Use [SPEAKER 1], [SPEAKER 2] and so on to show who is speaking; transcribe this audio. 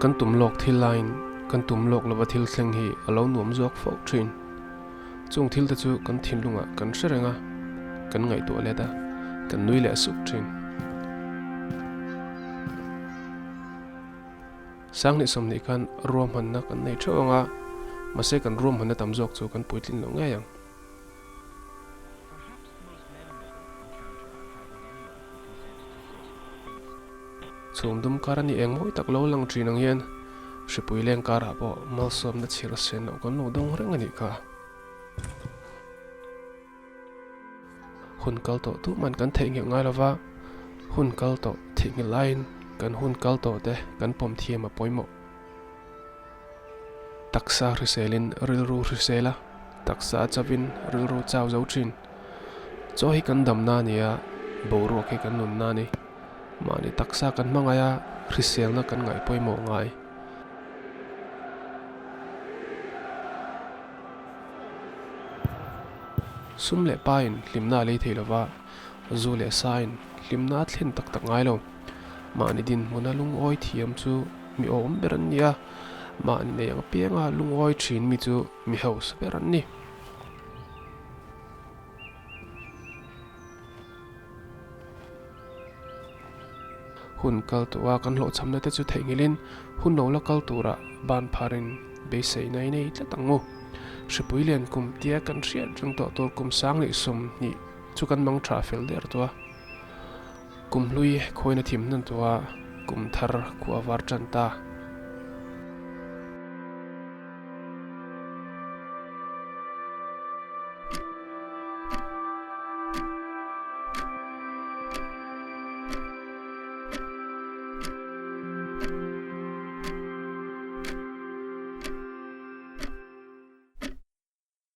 [SPEAKER 1] Kan tum lawk thil laiin kan tum lawk lova thil thleng hi a lo nuam zawk fo thin. Chung thil te chu kan thinlungah kan hre reng a, kan ngaihtuah let a, kan nui leh suk thin. Sanghnih 20 khan ruahmanna kan nei theuh ang a, mahse kan ruahmanna tam zawk chu kan puitlin loh ngei ang. Chhum dum kar a ni eng mawi tak lo lang thin ang hian hripui leng karah pawh malsawmna chhir a sen loh kan lo dawng reng a nih kha. Hun kal tawh tuhman kan theihnghilh ngai lova, hun kal tawh theihnghilh laiin kan hun kal tawh te kan pawm thiam a pawimawh. Taksa hriselin rilru hrisel a, taksa chavin rilru chau zo thin. Chaw hi kan damna a ni a, boruak hi kan nunna a ni. Mahni taksa kan hmangaih a, hriselna kan ngaih pawimawh ngai. Sum leh pain hlimna a lei thei lova, zu leh sain hlimna a thlen tak tak ngai lo. Mahni dinhmuna lungawi thiam chu mi awm ber an ni a, mahni nei ang apianga lungawi thin mi chu mi hausa ber an ni. Hun kal tawha kan hlawhchhamna te chu theihnghilhin hun lo la kal tura ban pharin beiseina i nei tlat ang u. Hripui lian kum tia kan hriat reng tawh tur kum 2020 chu kan mang tha fel der tawh a. Kum hlui khawina thim hnan tawha kum thar khua var tan ta.